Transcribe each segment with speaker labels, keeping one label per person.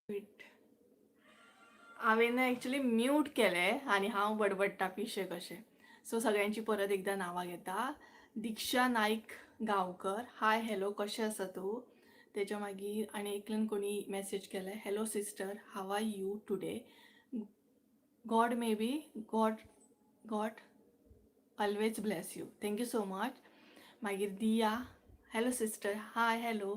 Speaker 1: Weight, हांवें actually mute केलें आनी हांव बडबडटा पिशें कशें. सो सगळ्यांची परत एकदां नांवां घेता. दिक्षा नायक गांवकर, हाय हॅलो, कशें आसा तूं? तेच्या मागीर आनी एकल्यान कोणी मॅसेज केलें, hello sister, how are you today, God may be God God always bless you, thank you so much. मागीर Diya, hello sister, hi hello.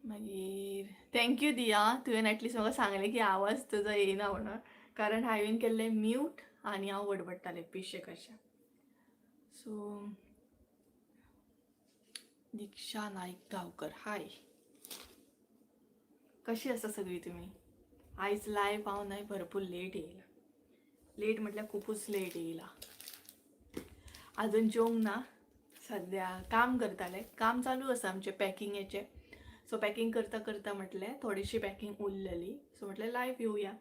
Speaker 1: मागीर thank you दिया, तुवें एटलिस्ट म्हाका सांगलें की आवाज तुजो येयना म्हणून, कारण हांवें केल्लें म्यूट आनी हांव बडबडटालें पिशें कशें. सो दीक्षा नायक गांवकर, हाय, कशी आसा सगळीं तुमी? आयज लायव्ह हांव न्हय भरपूर लेट येयला, लेट म्हटल्यार खुबूच लेट येयला. अजून जेवंक ना, सद्या काम करतालें, काम चालू आसा आमचें पॅकिंगेचें. सो पॅकिंग करता करता म्हटलें थोडीशी पॅकिंग उरलेली, सो म्हटलें लायव्ह येवया,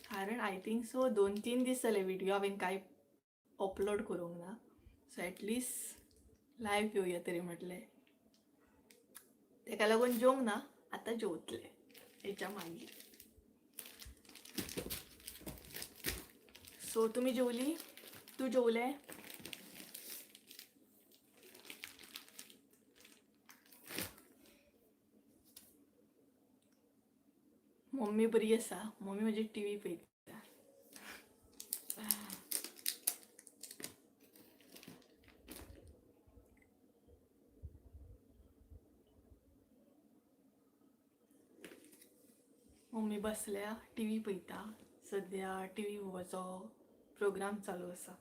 Speaker 1: कारण I think so 2-3 दीस जाले व्हिडिओ हांवें कांय अपलोड करूंक ना. सो एटलिस्ट लायव्ह येवया तरी म्हटलें, तेका लागून जेवंक ना, आतां जेवतलें हेच्या मागीर. सो तुमी जेवली? तूं जेवलें? मम्मी बरी आसा, मम्मी म्हजी टीव्ही पळयता. मम्मी बसल्या टीव्ही पळयता, सद्या टीव्ही पळोवपाचो प्रोग्राम चालू आसा.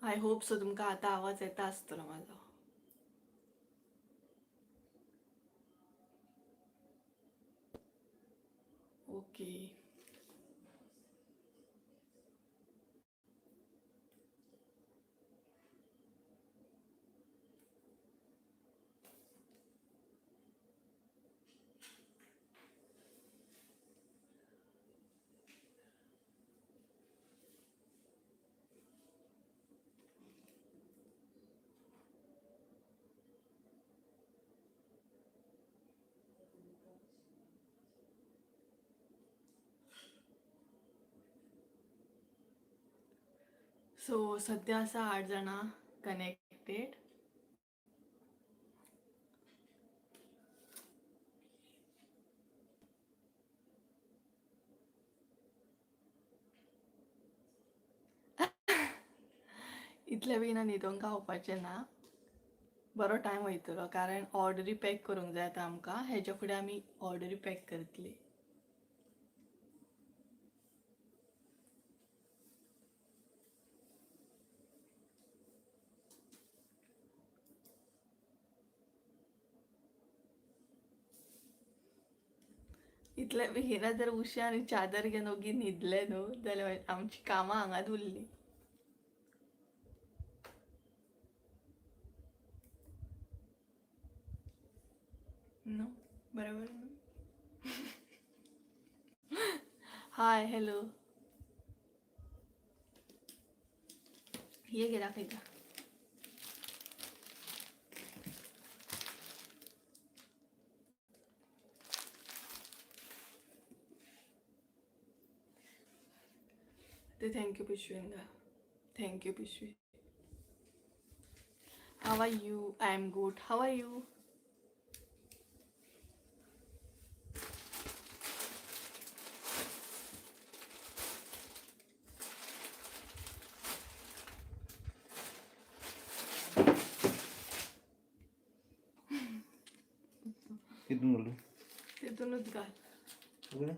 Speaker 1: I hope so तुमकां आतां आवाज येता आसतलो म्हाजो. ओके, सो सद्या आसा 8 जाणां कनेक्टेड. इतले बेगीन न्हिदोंक गावपाचें ना, बरो टायम वयतलो, कारण ऑर्डरी पॅक करूंक जाय आतां आमकां. हेच्या फुडें आमी ऑर्डरी पॅक करतली. इतले बेगीन जर उशें आनी चादर घेवन ओगी न्हिदले न्हू जाल्यार आमची कामां हांगाच उरली. न्हू बरोबर न्हू? हाय हॅलो, ये घे दाखयता. ते thank you पिशवीन घाल. Thank you पिशवी. How are you? I am good, how are you?
Speaker 2: कितून घालू?
Speaker 1: तितूनच घाल.
Speaker 2: सगळें?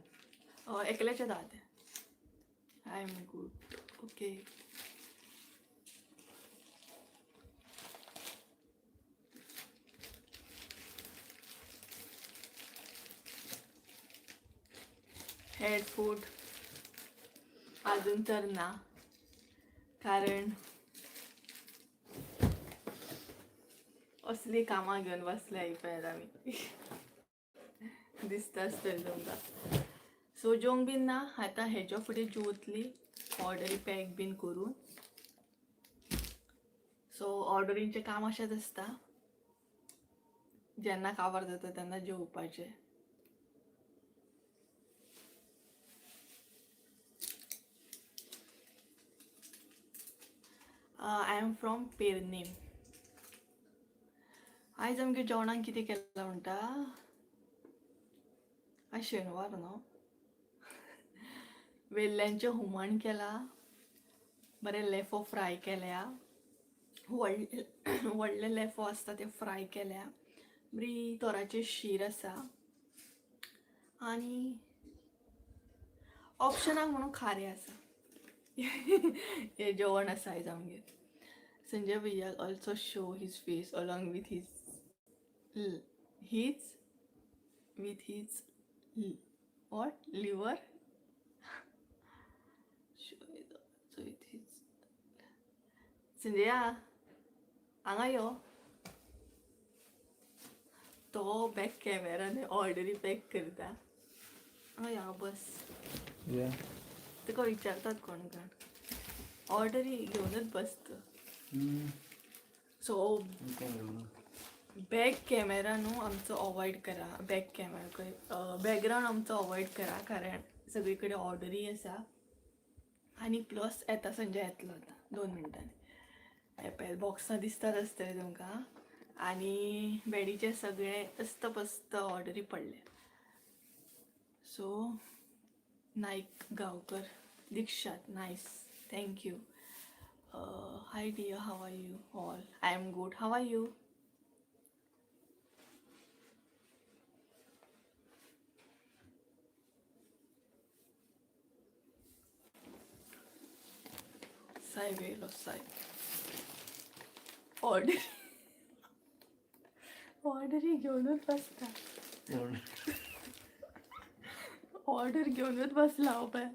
Speaker 1: एकल्याच्या दात. I am good, okay. Headphone अजून तर ना, कारण असली कामां घेवन बसल्या ही पळयात आमी. दिसता आसतलें तुमकां. सो जेवंक बीन ना आतां, हेज्या फुडें जेवतली ऑर्डरी पॅक बीन करून. सो ऑर्डरींचें काम अशेंच आसता, जेन्ना काबार जाता तेन्ना जेवपाचें. I am from Pernem. आयज आमगे जेवणाक कितें केलां म्हणटा? आयज शेनवार न्हू. वेल्ल्यांचें हुमण केलां, बरें लेफो फ्राय केल्या, व्हडले व्हडले लेफो आसता ते फ्राय केल्या, बरी तोराचें शीर आसा आनी ऑप्शनाक म्हणून खारें आसा. हें जेवण आसा आयज आमगेर. संजय भैया also show his face along with his what, liver? Show also with his. संजया, हांगा यो. तो बॅक कॅमेरान ऑर्डरी पॅक करता. हांगा यो, हांगा बस.
Speaker 2: या.
Speaker 1: तुका विचारतात कोण कोण. ऑर्डरी घेवनच बसता. सो बॅक कॅमेरा न्हू आमचो अवॉयड करा. बॅक कॅमेरा, बॅकग्रावंड आमचो अवॉयड करा, कारण सगळी कडेन ऑर्डरी आसा आनी प्लस येता संजय, येतलो आतां 2 मिनटांनी. हे पळय, बॉक्सां दिसतात आसतले तुमकां आनी बेडीचे सगळे अस्तपस्त ऑर्डरी पडले. So Naik Gaonkar Dikshat, nice, thank you. Hi dear, how are you all? I am good, how are you? साहेब येयलो साहेब. ऑर्डर ऑर्डरी घेवनूच बसता. ऑर्डर घेवनूच बसला हांव पळय.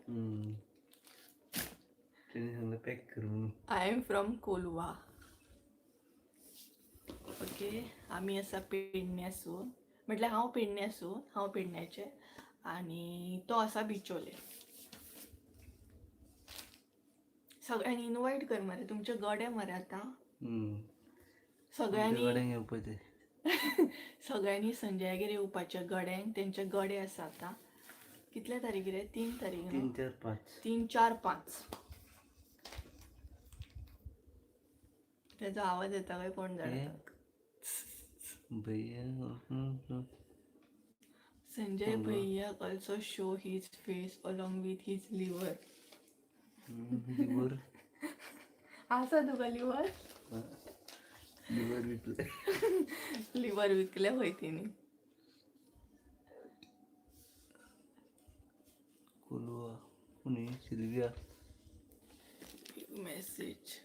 Speaker 2: तेणी सांगलें पॅक कर म्हणून.
Speaker 1: I am from Colva. Okay, आमी आसा पेडण्यासून, म्हटल्यार हांव पेडण्यासून, हांव पेडण्याचें आनी तो आसा बिचोले. सगळ्यांनी इनवायट कर मरे तुमचे गडे मरे आतां. सगळ्यांनी
Speaker 2: गड्यांक येवपाचें.
Speaker 1: सगळ्यांनी संजयागेर येवपाचें गड्यांक. तेंचे गडे आसा आतां. कितल्या तारीख रे? 3 तारीख न्हू?
Speaker 2: 3, 4, 5.
Speaker 1: 3, 4, 5. तेजो आवाज येता काय कोण जाणा.
Speaker 2: भैया.
Speaker 1: संजय भैया also show his face along with his liver.
Speaker 2: Liver.
Speaker 1: आसा तुका लिवर?
Speaker 2: लिवर विकले.
Speaker 1: लिवर विकले खंय तिने.
Speaker 2: कोलवा कोणी? Sylvia.
Speaker 1: Message.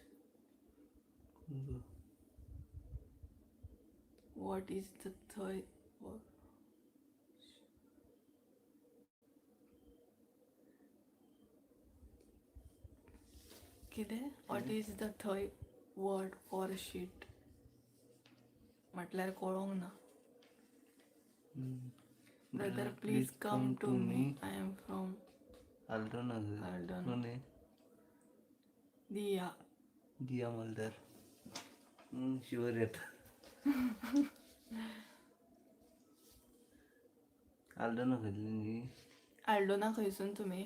Speaker 1: What is the third? कितें? What is the Thai word for shit? म्हटल्यार कळोंक ना. Brother, please come to me. I am from
Speaker 2: Aldona.
Speaker 1: Aldona.
Speaker 2: कोणी?
Speaker 1: दिया.
Speaker 2: दिया मलदार. शिवर येता. आल्डोना खंयतली न्ही?
Speaker 1: आल्डोना खंयसून तुमी?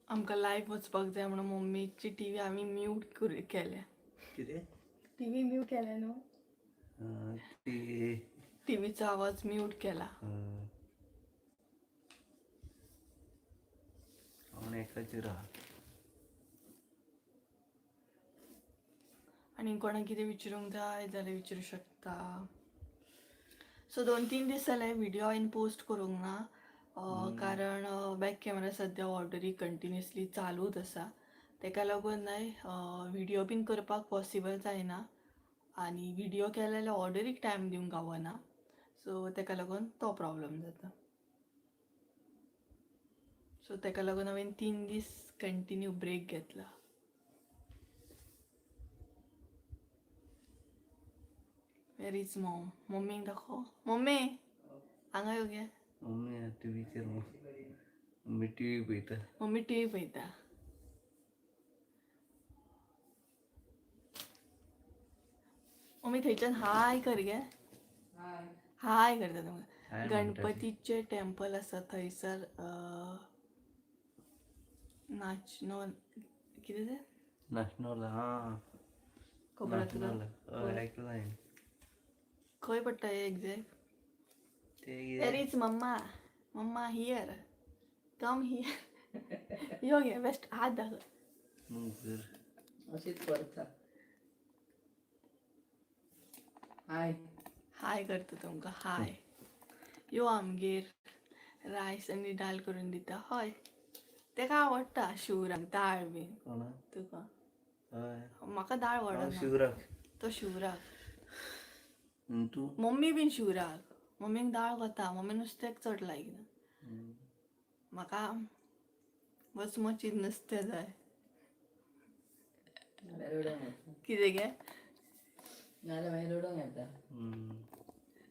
Speaker 1: आमकां लायव्ह वचपाक जाय म्हणून मम्मीची टीवी आमी म्यूट केल्या.
Speaker 2: कितें?
Speaker 1: टीव्ही म्यूट केल्या न्हू?
Speaker 2: ती.
Speaker 1: टीव्हीचो आवाज म्यूट केला.
Speaker 2: हांव एकाचेर आहा.
Speaker 1: आनी कोणाक कितें विचारूंक जाय जाल्यार विचारूं शकता. सो 2-3 दीस जाले व्हिडिओ हांवें पोस्ट करूंक ना, कारण बॅक कॅमेरा सद्या ऑर्डरी कंटिन्युअसली चालूच आसा. तेका लागून न्हय व्हिडिओ बीन करपाक पॉसिबल जायना. आनी व्हिडियो केले जाल्यार ऑर्डरीक टायम दिवंक गावना. सो ताका लागून तो प्रॉब्लम जाता. सो ताका लागून हांवें 3 दीस कंटिन्यू ब्रेक घेतला. Where is mom? मम्मीक दाखव. मम्मी, हांगा यो गे.
Speaker 2: मम्मी टिवीचेर, मम्मी टिवी पळयता.
Speaker 1: मम्मी टीव्ही पळयता. मम्मी, थंयच्यान हाय कर गे. हाय करता तुमकां.
Speaker 2: हाय म्हणटा ती.
Speaker 1: गणपतीचे टेम्पल आसा थंयसर नाचनो कितें तें?
Speaker 2: नाशनोला, हा.
Speaker 1: खबर आसा तुका?
Speaker 2: नाशनोला, हय, आयकलां हांवें.
Speaker 1: खंय पडटा हें एग्जॅक्ट?
Speaker 2: ते
Speaker 1: Where
Speaker 2: कितें
Speaker 1: is mamma? Mamma, here, come here. यो गे, बेस्ट हात दाखय.
Speaker 2: मुंगूर.
Speaker 3: अशीच करता. हाय.
Speaker 1: हाय करता तुमकां. हाय. यो आमगेर, रायस आनी दाल करून दिता. हय, तेका आवडटा शिवराक दाळ बीन.
Speaker 2: कोणा?
Speaker 1: तुका.
Speaker 2: हय.
Speaker 1: म्हाका दाळ
Speaker 2: हांव
Speaker 1: आवडना.
Speaker 2: शिवराक.
Speaker 1: तो शिवराक.
Speaker 2: आनी तूं?
Speaker 1: मम्मी बीन शिवराक. मम्मीक दाळ वता. मम्मी नुस्त्याक चड लायक ना. म्हाका मचमचीत नुस्तें जाय.
Speaker 3: नाल्यार रडोंक येता.
Speaker 1: कितें गे?
Speaker 3: नाल्यार मागीर रडोंक येता.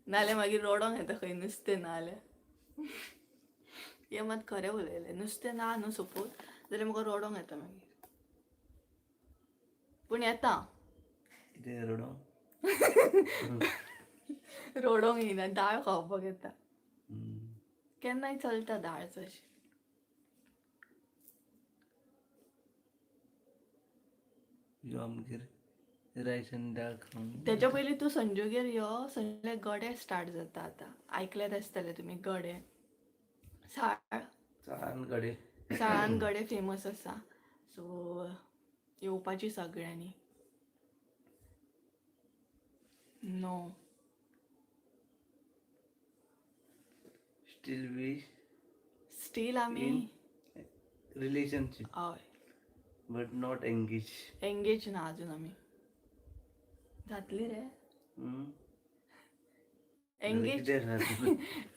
Speaker 1: नाल्यार मागीर रडोंक येता खंय नुस्तें ना जाल्यार. हें मात खरें उलयलें. नुस्तें ना न्हू सपोज जाल्यार म्हाका रडोंक येता मागीर. पूण येता.
Speaker 2: कितें रडोंक?
Speaker 1: रडोंक येयना, दाळ खावपाक येता. केन्नाय चलता दाळ चडशी.
Speaker 2: यो आमगेर, रायस आनी दाळ खावंक.
Speaker 1: तेच्या पयलीं तूं संजूगेर यो. संजूले गडे स्टार्ट जाता आतां. आयकल्यात आसतले तुमी गडे. साळ.
Speaker 2: साळान गडे.
Speaker 1: साळान गडे फेमस आसा. सो येवपाची सगळ्यांनी. नो.
Speaker 2: स्टील we
Speaker 1: steel आमी
Speaker 2: इन रिलेशनशीप.
Speaker 1: हय.
Speaker 2: But not engage.
Speaker 1: Engage ना अजून आमी. जातली रे. एंगेज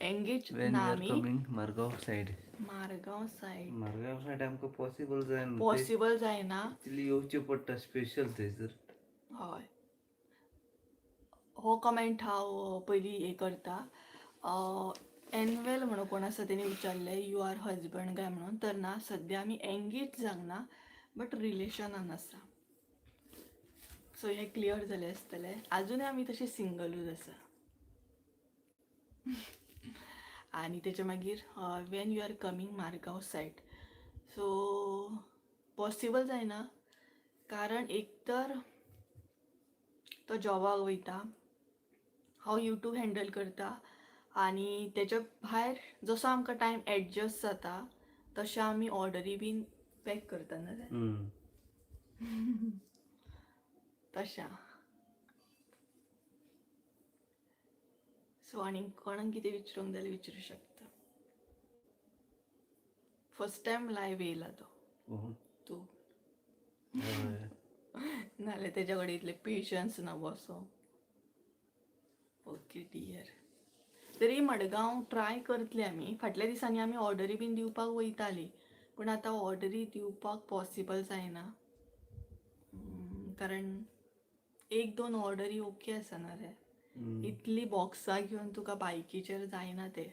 Speaker 1: एंगेज
Speaker 2: when
Speaker 1: ना
Speaker 2: you are
Speaker 1: आमी.
Speaker 2: Coming Margao side?
Speaker 1: Margao side.
Speaker 2: Margao side आमकां पॉसिबल जायना.
Speaker 1: पॉसिबल जायना.
Speaker 2: एक्चुली येवचें पडटा स्पेशल थंयसर.
Speaker 1: हय, हो कमेंट हांव पयलीं हें करता. एनवेल म्हणून कोण आसा, तेणी विचारलें, you are husband काय म्हणून. तर ना, सद्या आमी एंगेज जावंक ना, बट रिलेशनान आसा. सो हें क्लियर जालें आसतलें. आजुनूय आमी तशें सिंगलूच आसा. आनी तेच्या मागीर, when you are coming Margao side? So possible जायना, कारण एक तर तो जॉबाक वयता, हांव यूट्यूब हँडल करता आनी तेच्या भायर जसो आमकां टायम एडजस्ट जाता तशें आमी ऑर्डरी बीन पॅक करता न्हू रे. तशें. सो आनी कोणाक कितें विचारूंक जाल्यार विचारूं शकता. फर्स्ट टायम लायव्ह येयला तो.
Speaker 2: कोण?
Speaker 1: तूं.
Speaker 2: हय.
Speaker 1: नाल्यार तेज्या कडेन इतले पेशन्स ना बसो. ओके डियर, तरी मडगांव ट्राय करतले आमी. फाटल्या दिसांनी आमी ऑर्डरी बीन दिवपाक वयताली, पूण आतां ऑर्डरी दिवपाक पॉसिबल जायना, कारण एक दोन ऑर्डरी ओके आसा ना रे. इतली बॉक्सां घेवन तुका बायकीचेर जायना ते.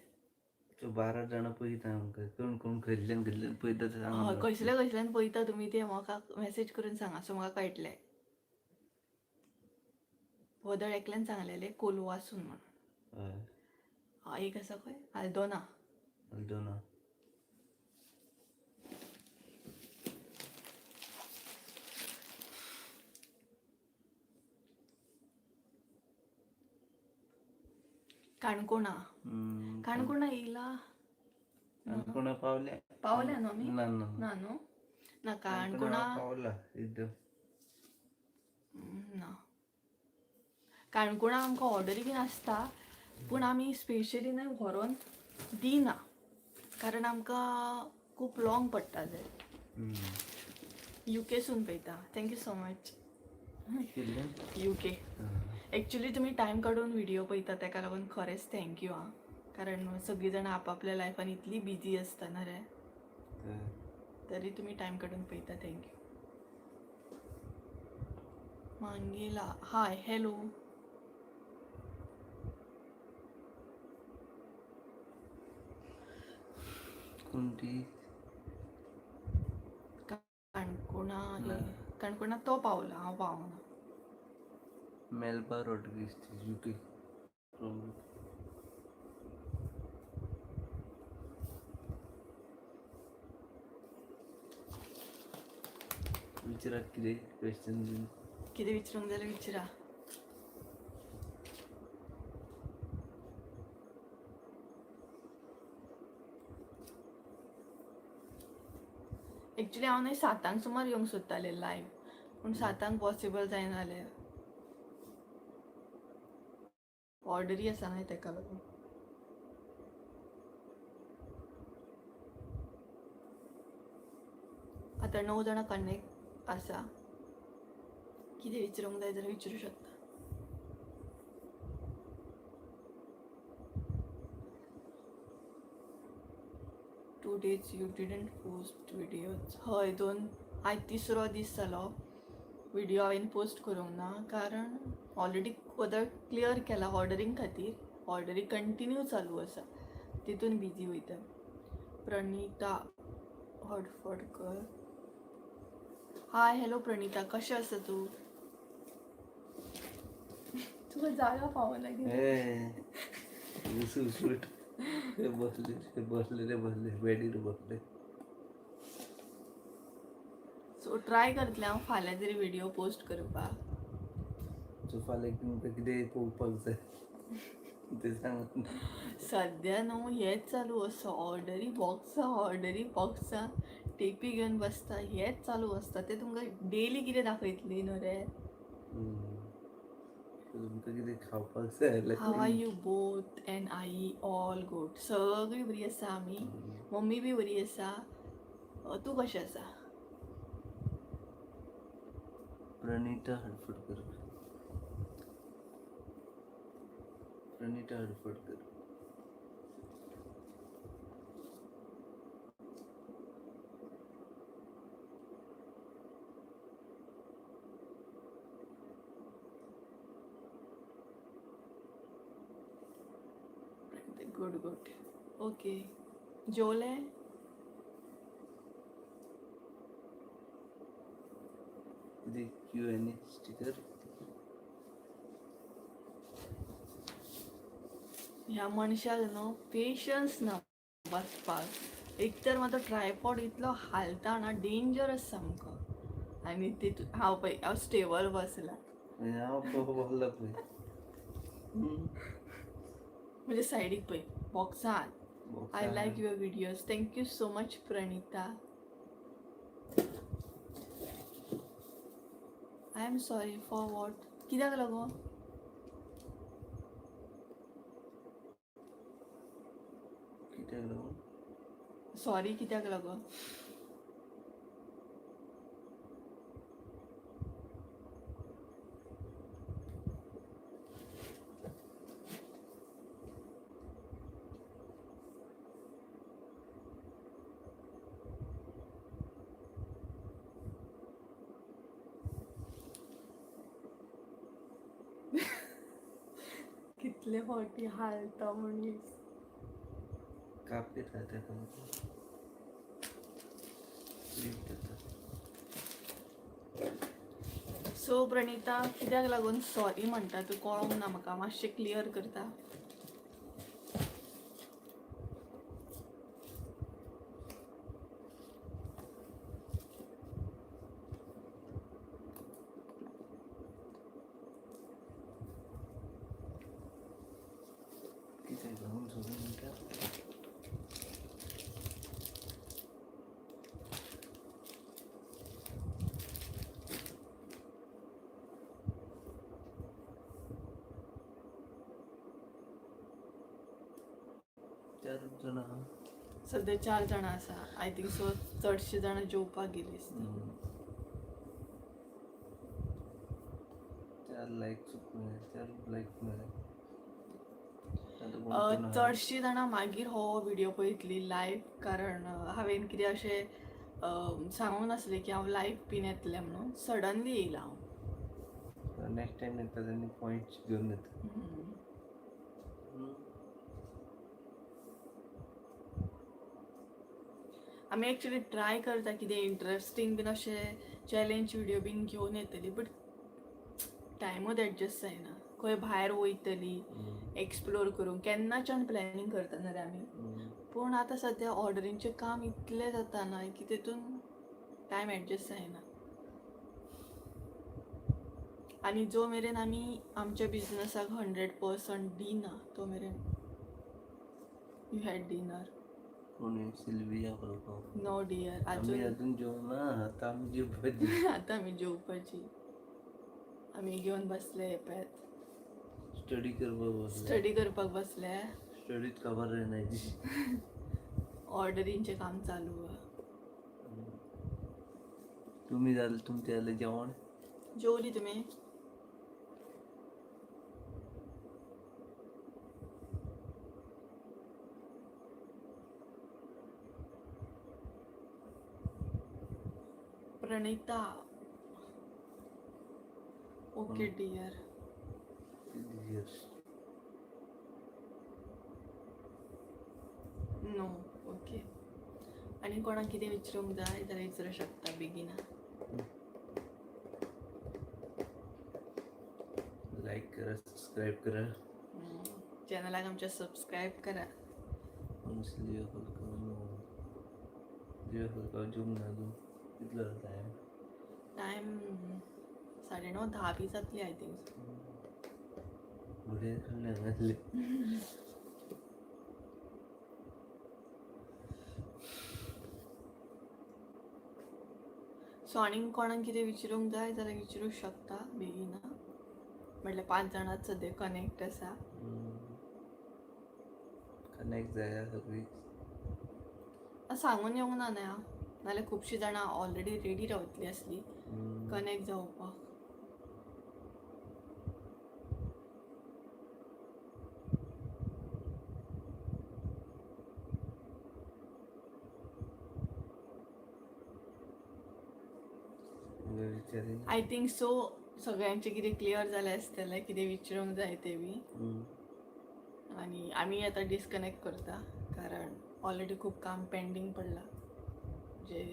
Speaker 2: तो 12 जाणां पळयता आमकां. कोण कोण खंयल्यान खंयल्यान पळयता ते सांगा
Speaker 1: हय.
Speaker 2: म्हाका.
Speaker 1: कसले कसल्यान पळयता तुमी ते म्हाका मॅसेज करून सांगा, सो म्हाका कळटलें. व्हदळ एकल्यान सांगलेलें कोलवासून म्हणून. एक आसा खंय आल्दोना.
Speaker 2: अल्दोना.
Speaker 1: काणकोणा. काणकोणा येयला?
Speaker 2: काणकोणा पावल्या.
Speaker 1: पावल्या न्हू आमी?
Speaker 2: ना ना.
Speaker 1: ना न्हू, ना.
Speaker 2: काणकोणा
Speaker 1: काणकोणा
Speaker 2: पावला एकदम.
Speaker 1: ना, काणकोणा आमकां ऑर्डरी बीन आसता, पूण आमी स्पेशली न्हय व्हरोन दिना, कारण आमकां खूब लाँग पडटा ते. युकेसून पळयता, thank you so much.
Speaker 2: कितल्यान?
Speaker 1: युके. ॲक्च्युली तुमी टायम काडून व्हिडिओ पळयता तेका लागून खरेंच thank you आं, कारण सगळीं जाणां आपापल्या लायफान इतली बिजी आसता ना रे, तरी तुमी टायम काडून पळयता. Thank you. Mangela, hi hello.
Speaker 2: कोणती?
Speaker 1: काणकोणा.
Speaker 2: ना.
Speaker 1: काणकोणा तो पावला, हांव पावना.
Speaker 2: Melba Rodrigues, UK. विचारात कितें क्वेश्चन बीन?
Speaker 1: कितें विचारूंक जाल्यार विचारा. एक्चुली हांव न्हय सातांक सुमार येवंक सोदतालें लायव, पूण सातांक पॉसिबल जायना जालें. ऑर्डरी आसा न्हय तेका लागून. आतां 9 जाणां कनेक्ट आसा. कितें विचारूंक जाय जाल्यार विचारूं शकता. 2 days you didn't post videos. हय, दोन, आयज तिसरो दीस जालो व्हिडिओ हांवें पोस्ट करूंक ना, कारण ऑलरेडी वदळ क्लियर केला ऑर्डरींग खातीर. ऑर्डरी कंटिन्यू चालू आसा, तितून बिजी वयता. प्रणिता हडफडकर, हाय हॅलो प्रणिता, कशें आसा तूं? तुका जागा पावना कितें?
Speaker 2: ए उसुट ते बसले, ते बसले, ते बसले बेडीर बसले.
Speaker 1: सो ट्राय करतलें हांव फाल्यां तरी व्हिडिओ पोस्ट करपाक.
Speaker 2: सो फाल्यां तुमकां कितें पळोवपाक जाय तें सांग.
Speaker 1: सद्या न्हू हेंच चालू आसा, ऑर्डरी बॉक्सां, ऑर्डरी बॉक्सां, टेपी घेवन बसता, हेंच चालू आसता. ते तुमकां डेली कितें दाखयतली न्हू रे.
Speaker 2: तुमकां कितें खावपाक जाय जाल्यार
Speaker 1: How are you both and I? All good, सगळीं बरी आसा आमी. मम्मी बी बरी आसा. तूं कशें आसा?
Speaker 2: Pranita Hadfadkar, Pranita Hadfadkar.
Speaker 1: Good good, okay. जेवलें?
Speaker 2: कितें क्यू एन ए स्टिकर?
Speaker 1: ह्या मनशाक न्हू पेशन्स ना बसपाक. एक तर म्हाजो ट्रायपॉड इतलो हालता ना, डेंजरस सामको. आनी तितून हांव पळय, हांव स्टेबल बसलां.
Speaker 2: हांव बसला पळय.
Speaker 1: म्हणजे सायडीक पळय बॉक्सान. I like your videos. Thank you so much, Pranita. I am sorry for what? कित्याक लागून?
Speaker 2: कित्याक लागून?
Speaker 1: सॉरी कित्याक लागून? कितले फावटी हालता मनीस.
Speaker 2: कापयता तेका क्लीन करता.
Speaker 1: सो प्रणिता, कित्याक लागून सॉरी म्हणटा तूं, कळोंक ना म्हाका. मातशें क्लियर करता?
Speaker 2: कित्याक लागून सॉरी म्हणटा? चारूच जाणां आहा.
Speaker 1: सध्या चार जाणां आसा. I think so चडशीं जाणां जेवपाक गेली आसतली.
Speaker 2: लायक चुकले, चार लायक मेळ्ळे. आतां कोण कोण आहा?
Speaker 1: चडशीं जाणां मागीर हो व्हिडियो पळयतली लायव्ह, कारण हांवें कितें अशें सांगूंक नासलें की हांव लायव्ह बीन येतलें म्हणून. सडनली येयलां हांव.
Speaker 2: नेक्स्ट टायम येता तेन्ना पॉयंट्स घेवन येता.
Speaker 1: आमी एक्चुली ट्राय करता कितें इंट्रस्टींग बीन अशें चॅलेंज व्हिडियो बीन घेवन येतली, बट टायमूच एडजस्ट जायना. खंय भायर वयतली एक्सप्लोर करूंक केन्नाच्यान प्लॅनिंग करता न्हू रे आमी, पूण आतां सद्या ऑर्डरींचें काम इतलें जाता न्हय की तेतून टायम एडजस्ट जायना. आनी जो मेरेन आमी आमच्या बिजनसाक 100% दिना तो मेरेन. You had dinner?
Speaker 2: कोण? सिल्विया फलकाव?
Speaker 1: No dear.
Speaker 2: आमी
Speaker 1: अजून.
Speaker 2: अजून जेवना, आता आमी जेवपाची.
Speaker 1: आतां आमी जेवपाची. आमी घेवन बसले पेत.
Speaker 2: स्टडी करपाक बसले.
Speaker 1: स्टडी करपाक बसले.
Speaker 2: स्टडीत खबर जायना.
Speaker 1: ऑर्डरींचें काम चालू आहा.
Speaker 2: तुम्ही झालं, तुमचे झालं जेवण?
Speaker 1: जेवली तुमी? Pranita, okay dear.
Speaker 2: Yes.
Speaker 1: No, okay. आनी कोणाक कितें विचारूंक जाय जाल्यार विचारूंक शकता बेगिना.
Speaker 2: लाईक करा, सबस्क्राईब करा.
Speaker 1: चॅनलाक आमच्या सबस्क्रायब करा.
Speaker 2: कोण? सिल्विया फलकाव? नो, सिल्विया फलकाव जेवंक ना अजून. कितलो टायम?
Speaker 1: टायम 9:30, 10 बी जातली I think.
Speaker 2: घुड्यान खाल्ले.
Speaker 1: सो आनीक कोणाक कितें विचारूंक जाय जाल्यार विचारूंक शकता बेगिना. म्हटल्यार पांच जाणांच सद्या कनेक्ट आसा.
Speaker 2: कनेक्ट जाया सगळी.
Speaker 1: सांगून येवंक ना न्हय हांव, नाल्यार खुबशीं जाणां ऑलरेडी रेडी रावतलीं आसली कनेक्ट जावपाक.
Speaker 2: विचारीन.
Speaker 1: I think so सगळ्यांचें कितें क्लियर जालें आसतलें, कितें विचारूंक जाय तें बी. आनी आमी आतां डिस्कनेक्ट करता, कारण ऑलरेडी खूब काम पेंडींग पडलां जे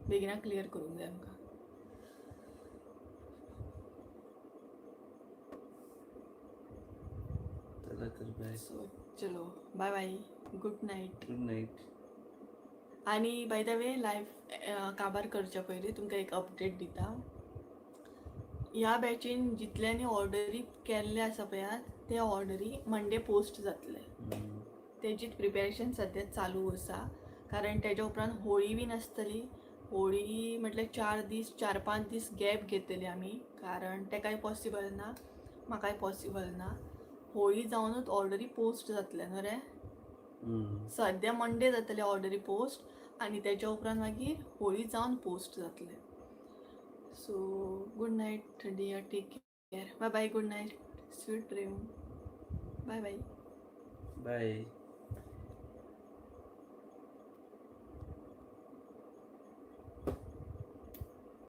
Speaker 1: बेगिना क्लियर करूंक जाय आमकां.
Speaker 2: चला तर, बाय.
Speaker 1: सो चलो, bye bye, good night.
Speaker 2: Good night.
Speaker 1: आनी बाय the way, live काबार करच्या पयलीं तुमकां एक अपडेट दिता. ह्या बॅचीन जितल्यांनी ऑर्डरी केल्ले आसा पळयात, ते ऑर्डरी मंडे पोस्ट जातले. तेजीच प्रिपेरेशन सद्या चालू आसा, कारण तेज्या उपरांत होळी बीन आसतली. होळी म्हटल्यार 4 दीस, 4-5 दीस गॅप घेतली आमी, कारण तेकाय पॉसिबल ना, म्हाकाय पॉसिबल ना. होळी जावनूच ऑर्डरी पोस्ट जातले न्हू रे? सद्या मंडे जातले ऑर्डरी पोस्ट आनी तेज्या उपरांत मागीर होळी जावन पोस्ट जातले. So good night dear, take care, bye bye, good night, sweet dream, bye bye.
Speaker 2: Bye.